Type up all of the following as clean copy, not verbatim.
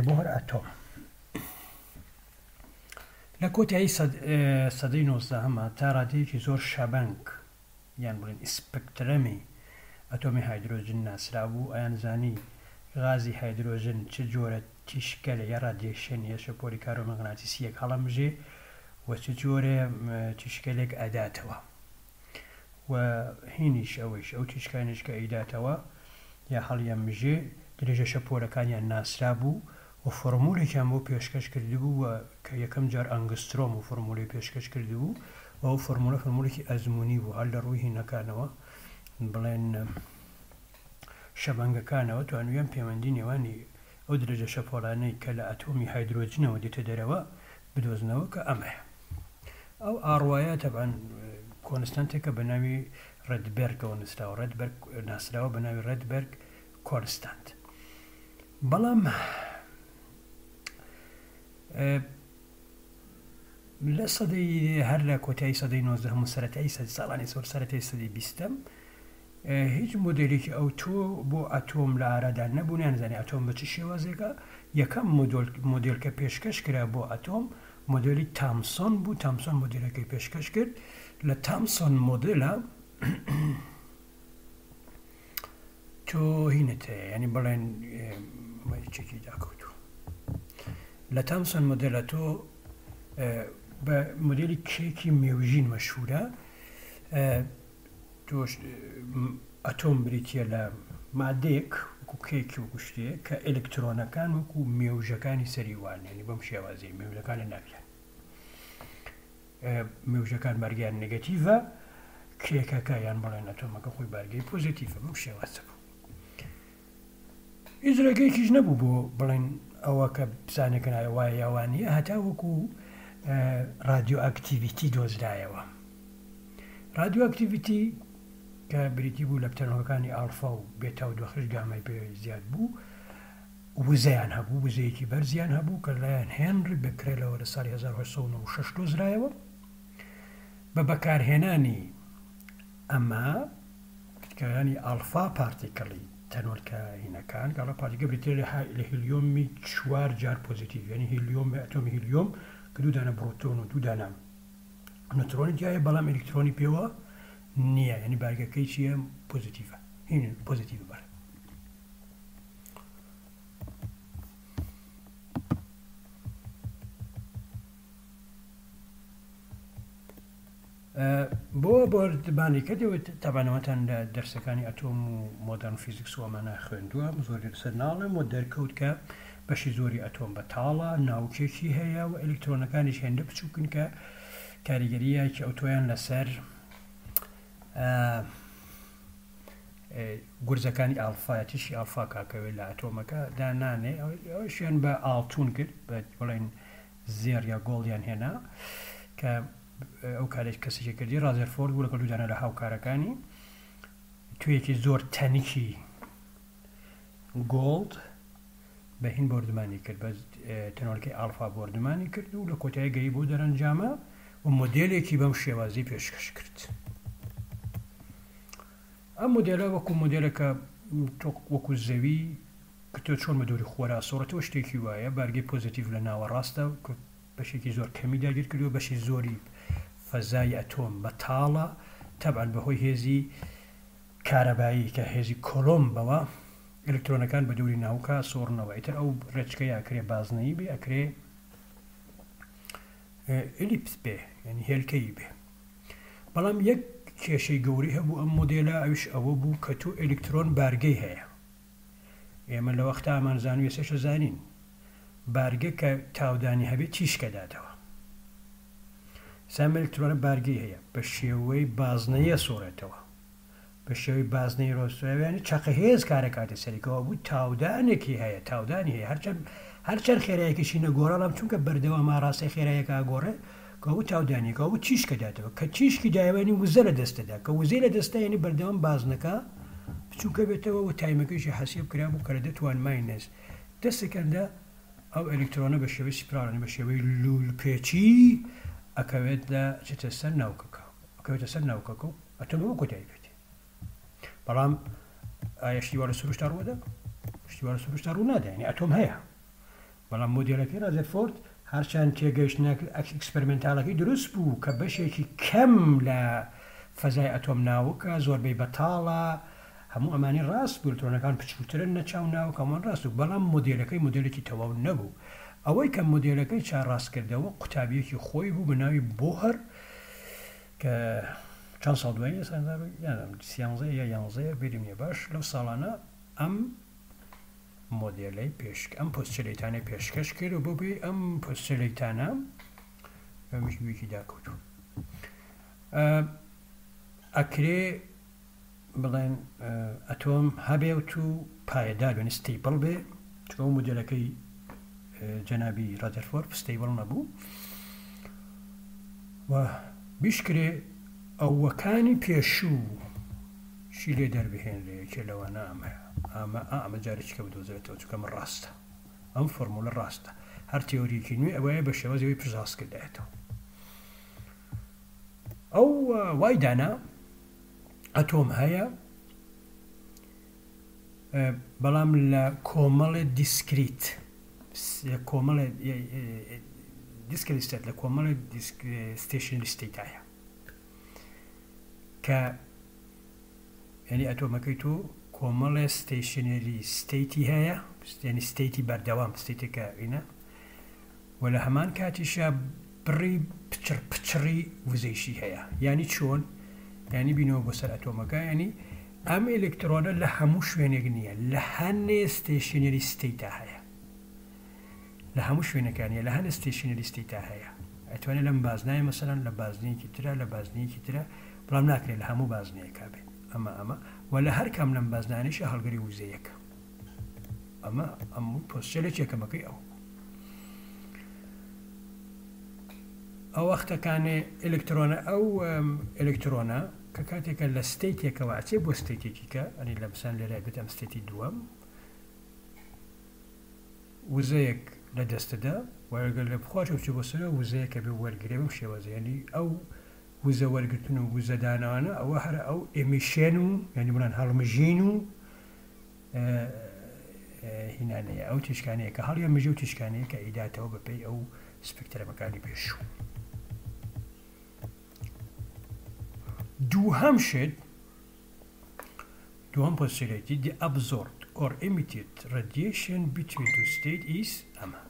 بۆ هەر ئەتۆم. لە کۆتایی سەدەی نۆزدەهەما تا ڕادەیەکی زۆر شەبەنگ یان بڵێن ئیسپکترەمی ئەتۆمی هایدرۆجن ناسرابوو، ئەیانزانی غازی هایدرۆجن چ جۆرە تیشکگەلێ یا radiation یا شەپۆلی کارۆمەغناتیسییەک هەڵەمژێ و چ جۆرە تیشکگەلێک ئەداتەوە. و هینیش ئەوەیش ئەو تیشکانەیش کە ئەیداتەوە یا هەڵیەمژێ درێژە شەپۆلەکانیان ناسرابوو و فۆڕمولێکیان بۆ پێشکەش کردبوو و کە یەکەم جار ئەنگسترۆم ئەو فۆڕمولەی پێشکەش کردبوو و ئەو فۆڕمولە فۆرمولێکی ئەزموونی بوو هەر لە ڕووی هینەکانەوە بڵێن شەبەنگەکانەوە توانویان پەیوەندی نێوانی ئەو درێژە شەپۆلانەی کە لە ئەتۆمی هایدرۆجنەوە دێتە دەرەوە بدۆزنەوە کە ئەمەیە. ئەو ئاڕوایە تەبعەن constant ێکە بە ناوی ڕێدبێرگەوە نووسراوە، ڕێدبێرگ ناسراوە بە ناوی Rydberg constant. بەڵام لە سەدەی هەر لە کۆتایی سەدەی نۆزدەهەم و سەرەتایی سەد ساڵانی زۆر سەرەتای سەدەی بیستەم هیچ مۆدێلێکی ئەوتۆ بۆ ئەتۆم لە ئارادا نەبوو، نەیانزانی ئەتۆم بە چ شێوازێکە، یەکەم مۆدێل کە پێشکەش کرا بۆ ئەتۆم مۆدێلی تامسۆن بوو، تامسۆن مۆدێلەکەی پێشکەش کرد، لە تامسۆن مۆدێلە تۆ هینت هەیە یانی بڵێن چێکی داکەوتوو لە تامسۆن مۆدێلە تۆ بە مۆدێلی کێکی مێوژین مەشهورە تۆش ئەتۆم بریتییە لە مادەیەک وەکو کێکی وەکو شتێک کە ئەلکترۆنەکان وەکو مێوژەکانی سەری وان یعنی بەم شێوازەی مێوژەکان لە ناویان مێوژەکان بارگەیان negative ە کێکەکە یان بڵێن ئەتۆمەکە خۆی بارگەی positive ە بەم شێوازە بوو هیچ ڕێگەیەکیش نەبوو بۆ بڵێن ئەوە کە بزانێکە ناوێ وایە یا وانییە هەتا وەکو radioactivity دۆزرایەوە. radioactivity کە بریتی بوو لە پتەنۆکەکانی ئاڵفا و بێتا و دوخش گامای پێ زیاد بوو وزەیان هەبوو وزەیەکی بەرزیان هەبوو کە لایەن هێنری بکرێلەوە لە ساڵی 1896 دۆزرایەوە بە بەکارهێنانی ئەمە کەیانی alpha particle ی تەنۆلکە هینەکان کە alpha particle بریتیە لە هیلیۆمی چوار جار positive یعنی هیلیۆم ئەتۆمی هیلیۆم کە دوو دانە پرۆتۆن و دوو دانە نۆترۆنی تیایە بەڵام ئەلکترۆنی پێوە نییە یعنی بارگەکەی چییە positive ە هین positive بەڵێ بۆ بۆردبانی کە دەوت تەبعەن ئەوەتان لە دەرسەکانی ئەتۆم و modern physics و ئەمانە خوێندووە زۆری لەسەر ناڵێم و دەرکەوت کە بەشی زۆری ئەتۆم بەتاڵە ناوکێکی هەیە و ئەلکترۆنەکانیش هێندە بچووکن کە کاریگەرییەکی ئەوتۆیان لەسەر گورزەکانی ئالفا تیشکی ئالفا کاکەوێت لە ئەتۆمەکە دانانێ ئەوشیان بە ئاڵتون کرد بە بڵێن زێڕ یا gold یان هێنا کە ئەو کارێک کەسێکی کردی ڕازێرفۆرد بوو لەگەڵ دوو دانە لە هاوکارەکانی توێیەکی زۆر تەنکی gold بە هین بۆردمانی کرد بە تەنۆلکەی ئالفا بۆردمانی کرد و لە کۆتایی گەی بۆ دەرەنجامە و مۆدێلێکی بەم شێوازی پێشکەش کرد. ئەم مۆدێلە وەکو مۆدێلەکە وەکو زەوی کە تۆ چۆن بە دەوری خۆرا سوڕێتەوە شتێکی وایە بارگەی positive لە ناوەڕاستە بەشێکی زۆر کەمی داگیر کردووە بەشی زۆری فەزای ئەتۆم بەتاڵە تەبعەن بەهۆی هێزی کارەبایی کە هێزی کۆلۆمبەوە ئەلکترۆنەکان بە دەوری ناوکا سوڕنەوە ئیتر ئەو ڕێچکەیە ئەکرێ بازنەیی بێ ئەکرێ ellipse بێ یعنی هێلکەیی بێ بەڵام یەک کێشەی گەورەی هەبوو ئەم مۆدێلە ئەویش ئەوە بوو کە تۆ ئەلکترۆن بارگەی هەیە ئێمە لە وەختا ئەمانزانی و ئێستاش ئەزانین بارگە کە تاودانی هەبێت تیشکە داتەوە. سام ئەلکترۆنە بارگەی هەیە بە شێوەی بازنەیە سوڕێتەوە بە شێوەی بازنەی ڕۆستەوە چەقە هێز کارەکاتە سەریکەوە بوو تاودانێکی هەیە تاودانی هەیە هەرچەند هەرچەند خێرایەکیشی نەگۆڕا چونکە بەردەوام ئاڕاستەی خێرایەکە ئەگۆڕێ کەوابوو تاودانی کەوابوو تیشکە داتەوە کە تیشکی دایەوە یانی وزە لە دەستەدا کە وزەی لە دەستدا یانی بەردەوام بازنەکە بچووکە بێتەوە و time ەکەیشی حەسێب کرابوو کە لە دەتوان minus دە second ە ئەو ئەلکترۆنە بە شێوەی spiral یانی بە شێوەی لوولپێچی ئەکەوێت لە چێتە سەر ناوکەکە ئەکەوێتە سەر ناوکەکە و ئەتۆمەوە کۆتایی پێ بەڵام ئایا شتی وا لە سروشتا ڕووەدا؟ شتی وا لە سروشتا ڕوو نادا یانی ئەتۆم هەیە. بەڵام مۆدێلەکەی ڕازێرفۆرد هەرچەند تێگەیشتنە experimental ەکەی دروست بوو کە بەشێکی کەم لە فەزای ئەتۆم ناوکە، زۆربەی بەتاڵە، هەموو ئەمانەی ڕاست بوو، ئەلکترۆنەکان بچووکترن لە چاو ناوک، هەمووان ڕاست بوو، بەڵام مۆدێلەکەی مۆدێلێکی تەواو نەبوو. ئەوەی کە مۆدێلەکەی چا ڕاست کردەوە قوتابییەکی خۆی بوو بە ناوی بۆهر کە چەند ساڵ دوایی ئێستا سیانزە یا یانزەیە بیرم نییە باش لەو ساڵانە ئەم مۆدێلەی پێش ئەم postulate انەی پێشکەش کرد و بۆ پێی ئەم postulate انە ئەمیش ویکی داکەوتوو ئەکرێ بڵێن ئەتۆم هەبێ و تو پایەدار بێن stable بێ چونکە ئەو مۆدێلەکەی جەنابی ڕادەرفۆرد stable نەبوو و بیشکرێ ئەوەکانی پێشوو چی لێ دەربهێنرێ یەکێ لەوانە ئەمەیە ئەمە ئا ئەمە جارێکی کە بدۆزرێتەوە چونکە ئەمە ڕاستە ئەم فۆرمولە ڕاستە هەر تێۆریەکی نوێ ئەوەیە بە شێوازی ئەوەی پشتڕاست کردایەتەوە ئەو وای دانا ئەتۆم هەیە بەڵام لە کۆمەڵێ discrete لە کۆمەڵێ discrete state لە کۆمەڵێ stationary state ایە کە یعنی ئەتۆمەکەی تۆ کۆمەڵێ stationary state ی هەیە یعنی state ی بەردەوام state ێکە ئینە و لە هەمان کاتیشا بڕی پچڕ پچڕی وزەیشی هەیە یانی چۆن یانی بینەوە بۆ سەر ئەتۆمەکە یانی ئەم ئەلکترۆنە لە هەموو شوێنێک نییە لە هەنێ stationary state ا هەیە لە هەموو شوێنەکان نیە لە هەنێ stationary state ا هەیە ئەتوانێت لەم بازنایە مەسەلەن لە بازنەیەکی ترە لە بازنەیەکی ترە بەڵام ناکرێت لە هەموو بازنەیەکا بێت ئەمە ئەمە و لە هەر کام لەم بازنانەیشا هەڵگری وزەیەکە ئەمە ئەم postulate یەکەمەکەی ئەو ئەو وەختەکانێ ئەلکترۆنە ئەو ئەلکترۆنە کە کاتێکە لە state ێکەوە ئەچێ بۆ state ێکی کە ئەنی لە بسان لێرە بێت ئەم state ی دووەم وزەیەک لە دەستەدا و ئەگەر لە بخواش بچێ بۆ سەرەوە وزەیەکە بێ وەرگرێ بەم شێوازە یعنی ئەو وزە وەرگرتن و وزەدانەوانە ئەوە هەر ئەو emission و یعنی بڵێن هەڵمژین و هینانەیە ئەو تیشکانەیە کە هەڵیان مژی و تیشکانەیە کە ئیداتەوە بەپێی ئەو spectrum ەکانی پێشوو. دووهەم شت دووهەم postulate ی the absorbed or emitted radiation between two state is ئەمە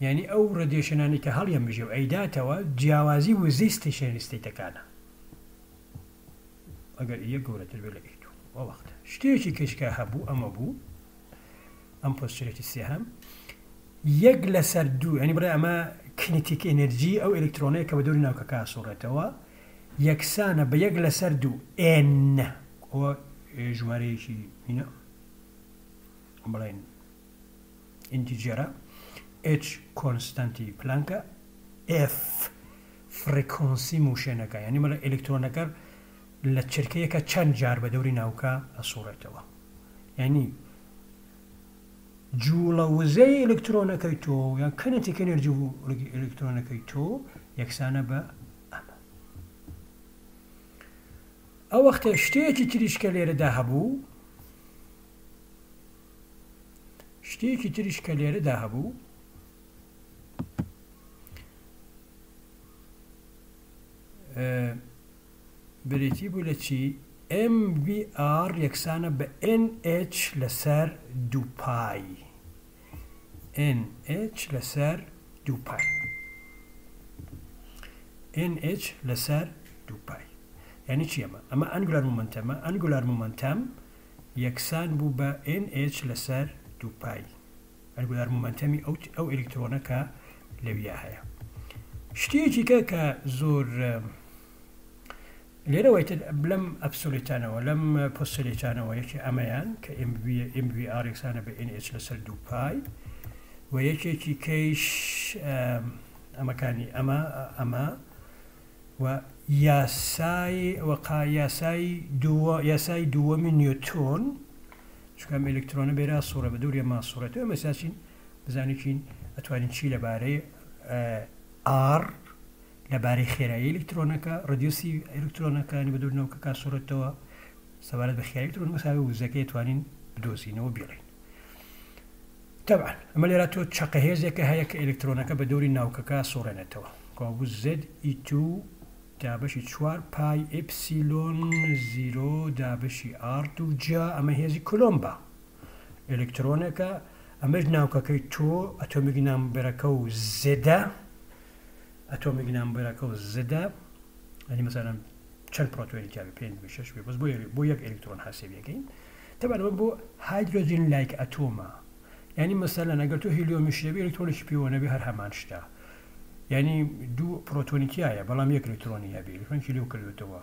یعنی ئەو radiation انەی کە هەڵیان مژێ و ئەیداتەوە جیاوازی وزەی stationary state ەکانە ئەگەر E یەک گەورەتر بێت لە E دوو ئەو وەختە شتێکی کەش کە هەبوو ئەمە بوو ئەم postulate ی سێهەم یەک لەسەر دوو ینی بڵێ ئەمە kinetic energy ئەو ئەلکترۆنەیە کە بە دەوری ناوکەکە سوڕێتەوە یەکسانە بە یەک لەسەر دوو N ئەوە ژمارەیەکی هینە بڵێن integer ە h constant ی پلانکە F frequency motion ەکە یانی بڵێ ئەلکترۆنەکە لە چرکەیەکە چەند جار بە دەوری ناوکە ئەسوڕێتەوە یانی جوڵە وزەی ئەلکترۆنەکەی تۆ یان kinetic energy ئەلکترۆنەکەی تۆ یەکسانە بە ئەمە ئەو وەختە شتێکی تریش کە لێرەدا هەبوو شتێکی تریش کە لێرەدا هەبوو بریتی بوو لە چی؟ MVR یەکسانە بە NH لەسەر دوو پای NH لەسەر دوو پای NH لەسەر دوو پای یعنی چی ئەمە؟ ئەمە angular momentum ە angular momentum یەکسان بوو بە NH لەسەر دوو پای angular momentum ی ئەو ئەو ئەلکترۆنە کە لەویا هەیە. شتێکی کە کە زۆر لێرەوە تر لەم absolute انەوە لەم postulate انەوە یەکی ئەمەیان کە MVR یەکسانە بە NH لەسەر دوو پای و یەکێکی کەیش ئەمەکانی ئەمە ئەمە و یاسای وەقا یاسای دووە یاسای دووەمی نیوتۆن چونکە ئەم ئەلکترۆنە بێرا سوڕێ بە دەوری ئەما سوڕێتەوە ئێمە ساچین بزانین چین ئەتوانین چی لەبارەی ئار لەبارەی خێرایی ئەلکترۆنەکە radius ی ئەلکترۆنەکانی بە دەوری ناوکەکە سوڕێتەوە سەبارەت بە خێرایی ئەلکترۆن وساوی وزەکەی توانین بدۆزینەوە بیڵێین. تەبعەن ئەمە لێرە تۆ چەقە هێزێکە هەیە کە ئەلکترۆنەکە بە دەوری ناوکەکە سوڕێنێتەوە. کەوابوو Z E two دابەشی چوار pi epsilon zero دابەشی R دوو جا ئەمە هێزی کولۆمبە ئەلکترۆنێکە ئەمەش ناوکەکەی تۆ atomic number ەکە و Z ە atomic number ەکە و Z ە ئەنی مەسەلەن چەند پرۆتۆنی تیا بێ پێنج بێ شەش بێ بەس بۆ بۆ یەک ئەلکترۆن حەسێبیەکەین تەبعەن ئەمە بۆ hydrogen like atom ە یعنی مەسەلەن ئەگەر تۆ هیلیۆمیش هەبێ ئەلکترۆنێکی پێوە نەبێ هەر هەمان شتە یعنی دوو پرۆتۆنی تایە بەڵام یەک ئەلکترۆنی هەبێ ئەلکترۆنێکی لێو کردوێتەوە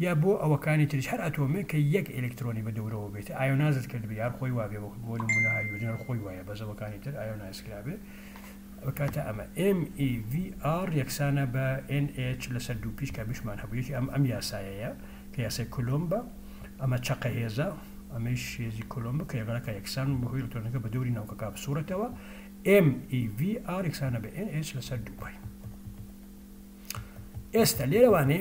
یا بۆ ئەوەکانی تریش هەر ئەتۆمێک کە یەک ئەلکترۆنی بە دەورەوە بێت ionize ت کردبێ یار خۆی وابێ وەک بۆ نمونە هایدرۆجین هەر خۆی وایە بەس ئەوەکانی تر ionize کرابێ ئەوکاتە ئەمە MEVR یەکسانە بە NH لەسەر دوو pi ش کە بشمان هەبوو یەکی ئەم ئەم یاسایەیە کە یاسای کولۆمبە ئەمە چەقە هێزە ئەمەیش هێزی کولۆمبە کە یەکەکە یەکسان بەهۆی ئەلکترۆنەکە بە دەوری ناوکەکە بسوڕێتەوە MEVR یەکسانە بە NH لەسەر دوو pi. ئێستا لێرەوانێ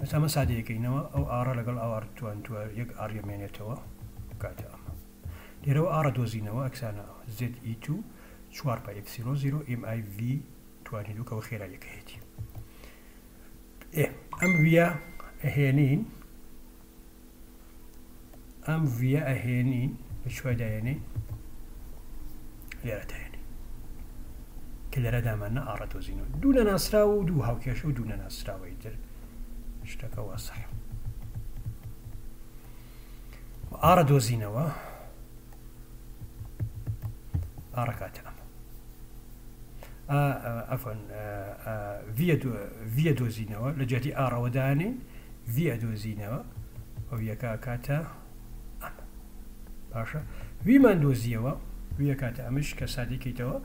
ئێستا ئەمە سادەیەکەینەوە ئەو R ە لەگەڵ ئەو R توان توە یەک R یەمێنێتەوە کاتە ئەمە لێرەوە R ە دۆزینەوە ئەکسانە Z E two چوار pi epsilon zero M I V توانی دوو کەەوە خێراییەکەیەتی ئێ ئەم V ە ئەهێنین ئەم V ە ئەهێنین لە کوێ دایێنین لێرە دایێنین کە لێرە داماننا R ە دۆزینەوە دوو نەناسراو و دوو هاوکێشە و دوو نەناسراوەی تر شتەکە واسەحە R ە دۆزینەوە R ە کاتە ئەمە عەفوەن V ە دۆزینەوە لە جیاتی R ەوە دانێین V ئەدۆزینەوە ئەو یەکە ئەکاتە ئەمە باشە V مان دۆزیەوە V ئەکاتە ئەمش کە سادەی کەیتەوە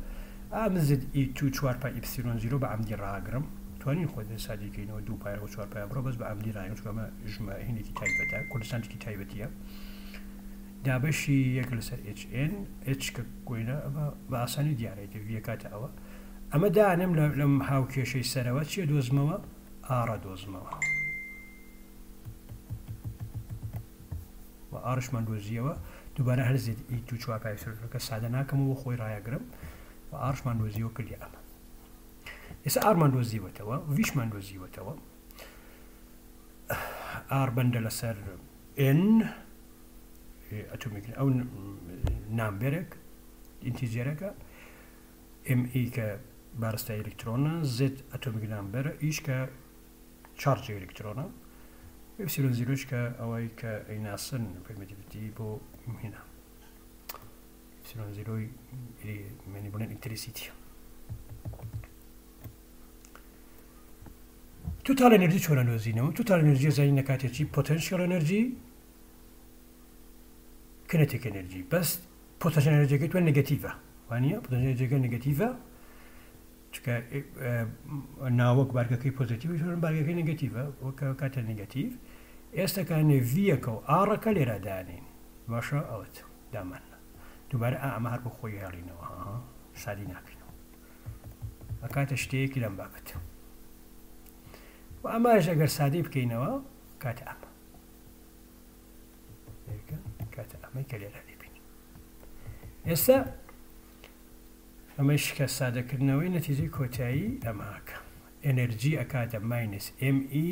ئەم Z E two چوار pi epsilon zero بە عەمدی ڕاگرم توانین خۆ سادەی کەینەوە دوو pi و چوار pi بڕۆ بەس بە عەمدی ڕاگرم چونکە ئەمە ژمە هینێکی تایبەتە constant ێکی تایبەتیە دابەشی یەک لەسەر H N H کە گۆینە ئەمە بە ئاسانی دیارە ئیتر V ئەکاتە ئەوە ئەمە دانێم لەم هاوکێشەی سەرەوە چیە دۆزمەوە R ە دۆزمەوە و R شمان دۆزیەوە دووبارە هەر Z E two چوار pi سەرەکە سادە ناکەمەوە خۆی ڕایەگرم و R شمان دۆزیەوە کردی ئەمە ئێستا R مان دۆزیوەتەوە V شمان دۆزیوەتەوە R بەندە لەسەر N atomic ئەو number ێک integer ەکە M E کە بارستای ئەلکترۆنە Z atomic number ە E ش کە charge ی ئەلکترۆنە epsilon zero ش کە ئەوەی کە ئەیناسن permittivity بۆ هینا epsilon zero ی مەنی بڵێن electricity total energy چۆنە دۆزینەوە total energy زانین نەکاتێ چی potential energy kinetic energy بەس potential energy ەکەی تۆ negative ە وانە potential energy ەکە negative ە چکە ناوەک بارگەکەی positive بارگەکەی negative ە وەکە کاتە negative ئێستاکانێ V یەکە و R ەکە لێرە دانین باشە ئەوت دامان دووبارە ئەمە هەر بۆ خۆی هێڵینەوە سادی ناکەینەوە ئەکاتە شتەیەکی لەم بابەت و ئەماش ئەگەر سادەی بکەینەوە کاتە ئەمە کاتە ئەمەی کە لێرە دەبینی ئێستا ئەمەش کە سادەکردنەوەی نەتیجەی کۆتایی ئەماکە energy ئەکاتە minus ME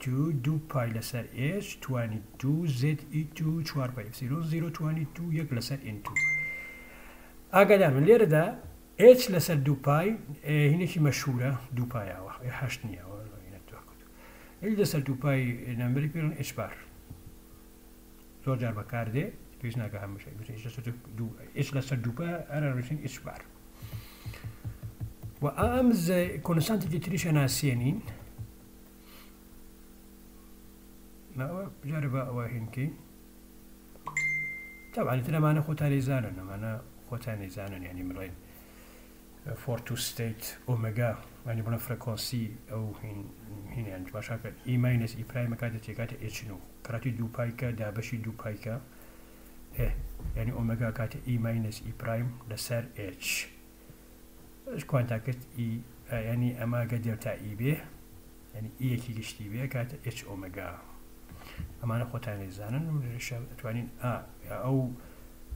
two دوو pi لەسەر H توانی دوو Z E two چوار pi epsilon zero توانی دوو یەک لەسەر N two ئاگادار من لێرەدا H لەسەر دوو pi هینێکی مەشهورە دوو pi یاوە هەشت نییە H لەسەر دوو pi number ی پێڵن h bar زۆر جار بەکاردێ پێویست ناکە هەمیشە H لەسەر دوو pi ئەرە ڕووسین h bar و ئەم constant ێکی تریشە ناسیێنین جارە بە ئەوە هینکەین طبعا تر ئەمانە خۆتان ئەیزانن ئەمانە خۆتان ئەیزانن یعنی بڵێن for two state omega ینی بڵێن frequency ئەو هینیان باشا کرد E minus E prime کاتە تێکاتە h nu کراتی دوو pi کە دابەشی دوو pi کە ئێ یعنی ئۆمێگا کاتە E minus E prime لەسەر h quanta کرد ئی ینی ئەمە گە delta E بێ یعنی E یەکی گشتی بێ کاتە h omega ئەمانە خۆتان لێزانن ئەتوانین ئەو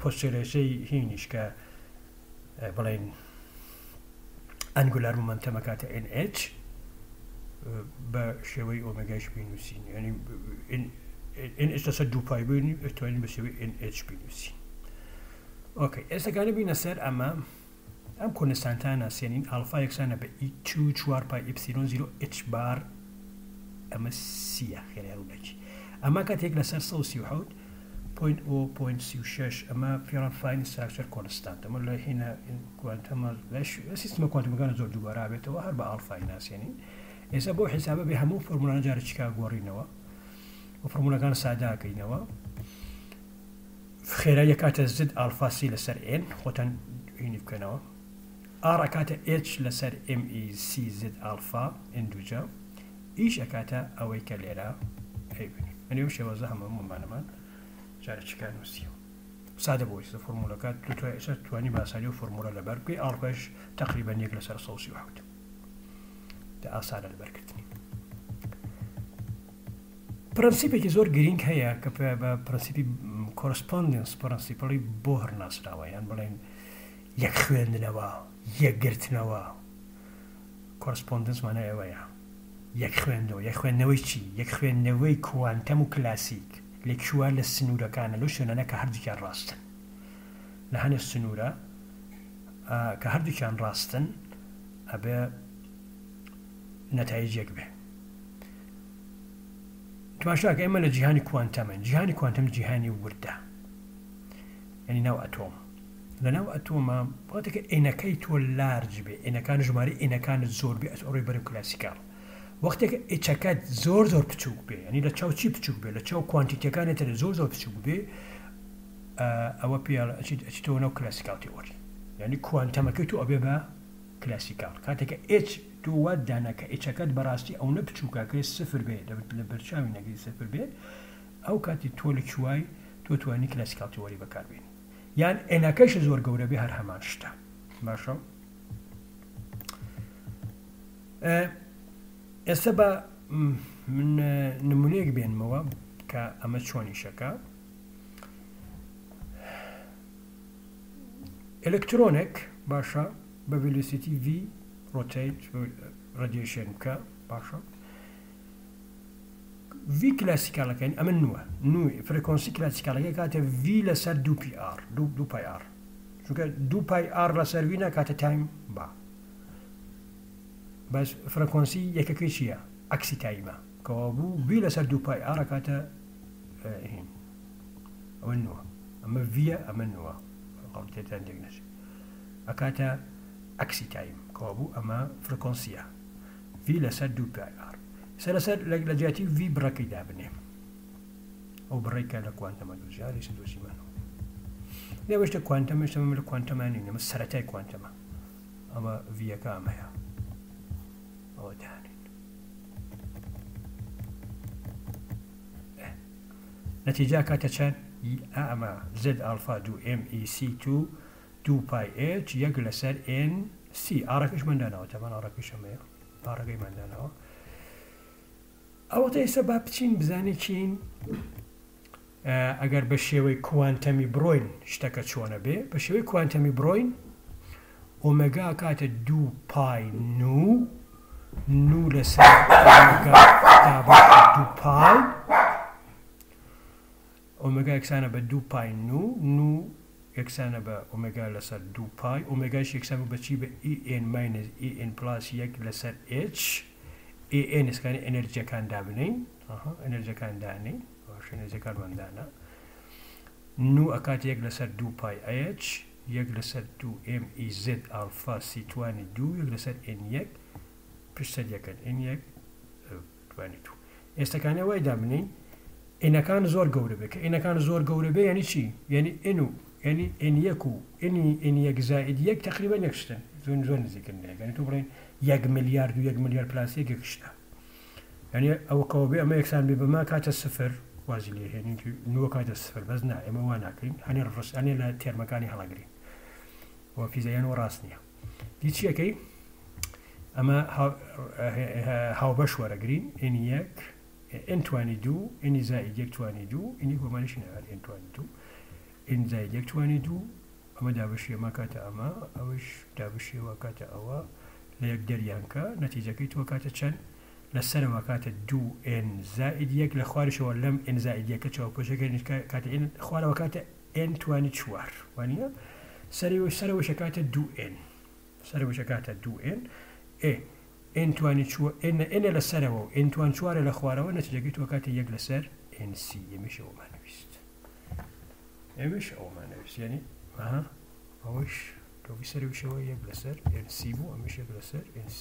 postulate ەی هینیش کە بڵێن angular momentum ئەکاتە NH بە شێوەی ئۆمێگایش بینوسین یعنی NH لەسەر دوو پای بووین ئەتوانین بە شێوەی NH بینوسین. okay ئێستاکانە بینە سەر ئەمە ئەم constant ە ناسێنین ئالفا یەکسانە بە E 2 4 pi epsilon 0 h bar ئەمە سیە خێرای ڕووناکی ئەمە کاتێک لەسەر 137 point o point 36 ئەمە پێڵان fine structure constant ئەمە لە هینە کوانتەمە لە سیستمە کوانتەمەکان زۆر دووبارە بێتەوە هەر بە ئالفای ناسێنین. ئێستا بۆ حیسابە بێ هەموو فۆرمولانە جارە چیکا گۆڕینەوە و فۆرمولەکان ساداکەینەوە. خێرایی ئەکاتە Z ئالفا C لەسەر N خۆتان هینی بکەنەوە. R ئەکاتە H لەسەر M E C Z ئالفا N دووجا ئیش ئەکاتە ئەوەی کە لێرە ئەیبینی. ئەنێ ئەو شێوازە هەموومانەمان جارە چیکا نووسیەوە. سادە بۆ ئێستا فۆرمولەکە تۆ ئێستا توانی باسانی و فۆرمولە لەبەر بکەی ئالفاش تقریبا یەک لەسەر 137 دە ئاسانە لەبەرکردنی. پرەنسیپێکی زۆر گرینگ هەیە کە بە پرەنسیپی correspondence principle ی بۆهر ناسراوە، یان بڵێن یەک خوێندنەوە، یەکگرتنەوە. correspondence مانای ئەوەیە یەک خوێندنەوە. یەک خوێندنەوەی چی؟ یەک خوێندنەوەی کوانتەم و کلاسیک لە کوێ؟ لە سنوورەکانە، لەو شوێنانە کە هەردووکیان ڕاستن. لە هەنێ سنوورە کە هەردووکیان ڕاستن ئەبێ نەتایج یەک بێ. تماشاکە ئێمە لە جیهانی کوانتەمن. جیهانی کوانتەم جیهانی وردە، یعنی ناو ئەتۆم. لە ناو ئەتۆمە واتێکە N ەکەی تۆ large بێ، N ەکان ژمارەی N ەکانت زۆر بێ ئەتۆ ڕۆی بەرەو classical. وەختێک H ەکەت زۆر زۆر بچووک بێ، یعنی لە چاو چی بچووک بێ، لە چاو quantity ەکانت تر زۆر زۆر بچووک بێ، ئەوە پێ ئەچیتەوە ناو classical theory. یعنی کوانتەمەکەی تۆ ئەبێ بە classical. کاتێک کە H تۆ وات دانا کە H ەکەت بەڕاستی ئەو نە بچووکە کە سفر بێ، لە بەرچاوی نەگری سفر بێ، ئەو کاتی تۆ لە کوای تۆ توانی classical theory بەکاربێنی. یان N ەکەش زۆر گەورە بێ هەر هەمان شتە. باشە ئێستا بە من نمونەیەک بێنمەوە کە ئەمە چۆنیشەکە. ئەلکترۆنێک باشە بە velocity V rotate radiation بکە. باشە V classical ەکەین ئەمە نووە نوێ frequency classical ەکە کاتە V لەسەر دوو پی R دوو پای R، چونکە دوو پای R لەسەر V ناکاتە time با بەس frequency یەکەکەی چییە؟ عەکسی time ە. کەوا بوو V لەسەر دوو پای R کاتە هین ئەوە نووە ئەمە V ئەمە نووە غەڵتێتان تێک نەچێت ئەکاتە عەکسی time. کەوا بوو ئەمە frequency ە V لەسەر دوو پای R. سەر لەسەر لە جیاتی V بڕەکەی دابنێ ئەو بڕێک کە لە کوانتەمە دۆزیاری سە دۆزیمانەوە. لێوەشتە کوانتەمە شتە لە کوانتەمانی نەمە سەرەتای کوانتەمە ئەمە V ەکە ئەمەیە ئەوە دانین. نەتیجا کاتە چەند؟ ئەمە Z ئالفا دوو M E C 2 دوو پای H یەک لەسەر N C. R ەکەشمان داناوە، تەمان R ەکەش ئەمەیە، R ەکەیمان داناوە. ئەوە تا ئێستا با بچین بزانین چین ئەگەر بە شێوەی کوانتەمی بڕۆین شتەکە چۆنە بێ. بە شێوەی کوانتەمی بڕۆین ئۆمێگا کاتە دوو پای نو نو لەسەر ئۆمێگا دابەش دوو پای ئۆمێگا یەکسانە بە دوو پای نو نو یەکسانە بە ئۆمێگا لەسەر دوو پای ئۆمێگاش یەکسان بوو بە چی؟ بە E N minus E N plus یەک لەسەر H E N ئێسکانی ئەنەرجیەکان دابنین. ئەنەرجیەکان دانین باش ئەنەرجیەکانمان دانا. نو ئەکات یەک لەسەر دوو پای H یەک لەسەر دوو M E Z ئالفا C توانی دوو یەک لەسەر N یەک پشت سەر یەکەن N یەک توانی دوو. ئێستەکانە وای دابنین N ەکان زۆر گەورە بێ. کە N ەکان زۆر گەورە بێ یعنی چی؟ یعنی N و یعنی N یەک و N N یەک زائد یەک تقریبا یەک شتن، زۆر زۆر نزیکن لە یەک. یعنی تۆ بڵێن یەک ملیارد و یەک ملیار plus یەک یەک شتە. یعنی ئەوە کەەوە بێ ئەمە یەکسان بێ بەما کاتە سفر وازی لێ هێنین نووە کاتە سفر بەس نا ئێمە وا ناکەین هەنێ ڕست هەنێ لە term ەکانی هەڵەگرین و فیزیان و ڕاست نییە. دی چیەکەی ئەمە هاوبەش وەرەگرین N یەک N توانی دوو N زائد یەک توانی دوو N یەک بۆمانیش ناوێت N توانی دوو. N زاید یەک توانی دوو، ئەمە دابەشی ئەمە کاتە ئەمە، ئەوەیش دابەشی ئەوە کاتە ئەوە، لە یەک دەریان کە، نەتیجەکەی تۆ کاتە چەند؟ لە سەرەوە کاتە دوو N زائید یەک، لە خواریشەوە لەم N زائید یەکە چاوپۆشەکە کاتە N خوارەوە کاتە N توانی چوار، وانییە؟ سەرەوە سەرەوەشە کاتە دوو N، سەرەوەشە کاتە دوو N، ئێ N توانی چوە N N لە سەرەوە و N توان چوارە لە خوارەوە، نەتیجەکەی تۆ کاتە یەک لەسەر N C، ئێمەش ئەوەمان ویست. ئەویش ئەوەمان نەویست یعنی ئەها ئەوەیش لۆگی سەرەویشەوە یەک لەسەر NC بوو ئەمیش یەک لەسەر NC.